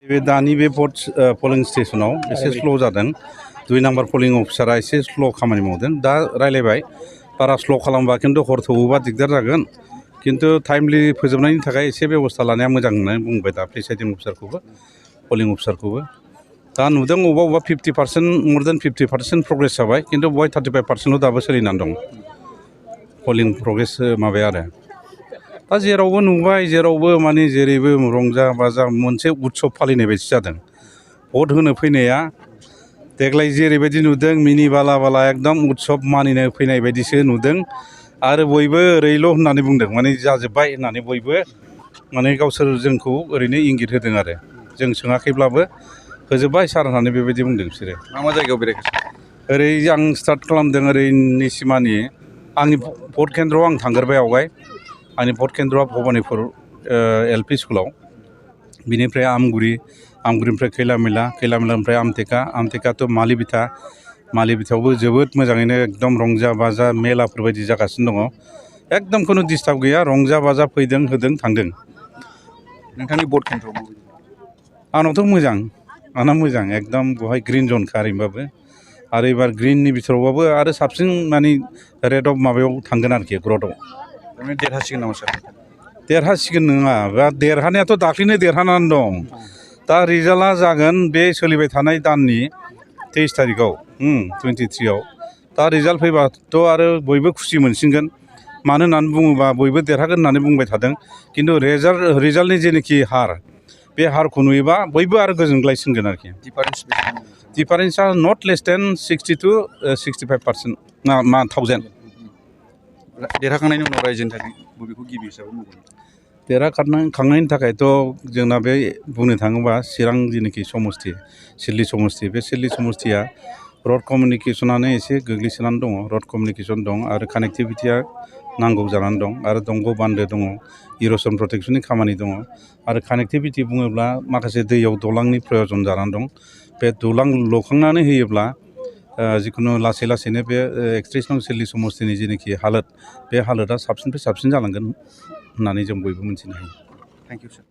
बे दानि बे भट पलिं स्टेशनाव एसे स्ल' जादों। 2 नाम्बार पलिं अफिसारा एसे स्ल' खामानि मावदों। दा रायलायबाय बारा स्ल' खालामबा खिन्थु हर थौबा दिगदार जागोन, खिन्थु टाइमलि फोजोबनायनि थाखाय एसे बेबस्था लानाया मोजां होननानै बुंबाय दा प्रिसाइडिं अफिसारखौबो पलिं अफिसारखौबो। दा नुदों अबेबा 50% मर देन 50% प्रग्रेस जाबाय, खिन्थु बहाय 35%ल' दाबो सोलिनानै दं पलिं प्रग्रेस माबाया आरो। दा जेरावबो नुबाय, जेरावबो माने जेरैबो रंजा बाजा मोनसे उत्सब फालिनाय बायदि जादों। भट होनो फैनाया देग्लाय जेरैबायदि नुदों मिनि बाला बाला एकदम उत्सब मानिनो फैनाय बायदिसो नुदों। आरो बयबो ओरैल' होननानै बुंदों, माने जाजोब्बाय होननानै बयबो माने गावसोर जोंखौ ओरैनो इंगित होदों आरो। जों सोङाखैब्लाबो होजोब्बाय सार होननानै बेबायदि बुंदों बिसोरो। मा जायगायाव बेरायखो? ओरै आं स्टार्ट खालामदों ओरै निसिमानि आंनि भट केन्द्रआव आं थांग्रोबाय आवगाय। आंनि भट केन्द्रआ भबानिपुर LP स्कुलाव, बिनिफ्राय आमगुरिनिफ्राय खैलामैलानिफ्राय आमटेका टु मालिबिथायावबो जोबोद मोजाङैनो एकदम रंजा बाजा मेलाफोर बायदि जागासिनो दङ। एकदम खुनु डिस्टार्ब गैया, रंजा बाजा फैदों होदों थांदों। नोंथांनि भट केन्द्रआव माबायदि? आंनावथ' मोजां एकदम बहाय ग्रिन जनखा ओरैनोबाबो, आरो एबार ग्रिननि बिथोरावबाबो आरो साबसिन माने रेट अफ माबायाव थांगोन आरोखि ग्रथआव। थारमाने देरहासिगोन नामा सार? देरहासिगोन नङा, देरहानायाथ' दाख्लैनो देरहानानै दं। दा रिजाल्टआ जागोन बे सोलिबाय थानाय दाननि 23 तारिखआव 23आव। दा रिजाल्ट फैबाथ' आरो बयबो खुसि मोनसिनगोन। मानो होननानै बुङोबा बयबो देरहागोन होननानै बुंबाय थादों, खिन्थु रिजाल्टनि जेनोखि हार, बे हारखौ नुयोबा बयबो आरो गोजोनग्लायसिनगोन आरोखि। डिफारेन्सआ नट लेस देन 60 to 65% ना 1000। देरहाखांनायनि उनाव रायजोनि थाखाय बबेखौ गिबि हिसाबै मावगोन? देरहाखांनायनि थाखायथ' जोंना बे बुंनो थाङोबा चिरां जेनोखि समस्ति, सिडली समस्ति, बे सिडली समस्तिया रड कमिउनिकेसनानो एसे गोग्लैसोनानै दङ। रड कमिउनिकेसन दं आरो कानेक्टिभिटिया नांगौ जानानै दं, आरो दंग' बान्दो दङ, इर'सन प्रटेक्सननि खामानि दङ। आरो कानेक्टिभिटि बुङोब्ला माखासे दैयाव दलांनि प्रयजन जानानै दं। बे दलां लुखांनानै होयोब्ला जिखुनु लासै लासैनो बे 31 नं सिडली समस्तिनि जेनोखि हालोद, बे हालोदा साबसिननिफ्राय साबसिन जालांगोन होननानै जों बयबो मिथिनो हायो। Thank you sir.